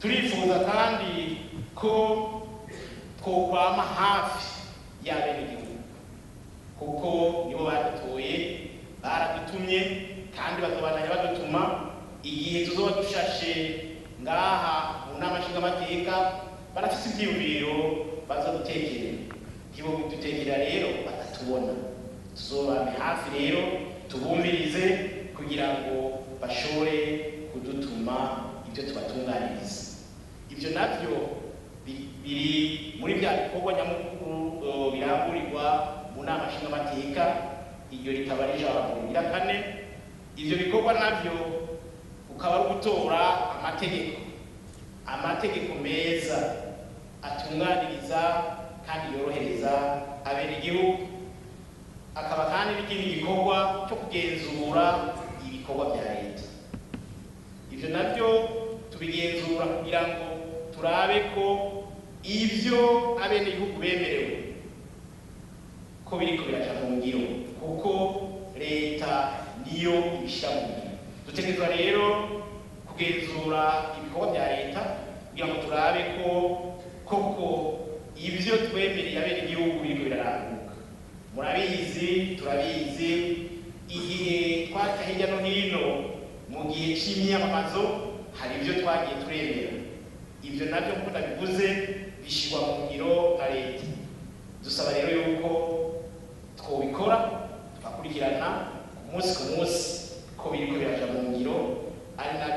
Turifuza kandi ko twokwama hafi y'abenegihugu, kuko nibo badutoye, baradutumye kandi bazobandanya badutuma. Igihe tuzoba dushashe ngaha mu nama nshingamateka, barafise ivyiyumviro bazodutekerera. Ntibobidutekerera rero batatubona. Tuzobame hafi rero, tubumvirize kugira ngo bashobore kudutuma ibyo tubatunganiriza. Ibyo navyo biri muri bya bikorwa nyamukuru birangurirwa mu nama nshingamateka. Iryo rikaba ari ijambo rigira kane. Ivyo bikorwa navyo ukaba ari ugutora amategeko, amategeko meza atunganiriza kandi yorohereza abenegihugu. Akaba kandi n'ikindi gikorwa cyo kugenzura ibikorwa bya leta. Ivyo navyo tubigenzura kugira ngo turabe ko ivyo abenegihugu bemerewe ko biriko biraja mu ngiro, kuko leta niyo ibishira mu ngiro. Dutegerezwa rero kugenzura ibikorwa bya leta kugira ngo turabe ko koko ivyo twemereye abenegihugu biriko biraranguka. Murabizi, turabizi, igihe twaca hirya no hino mu gihe c'imyamamazo hari ivyo twagiye turemera. Ivyo navyo, nk'uko nabivuze, bishirwa mu ngiro na leta. Dusaba rero yuko twobikora, tugakurikirana ku munsi ku munsi ko biriko biraja mu ngiro, ari navyo.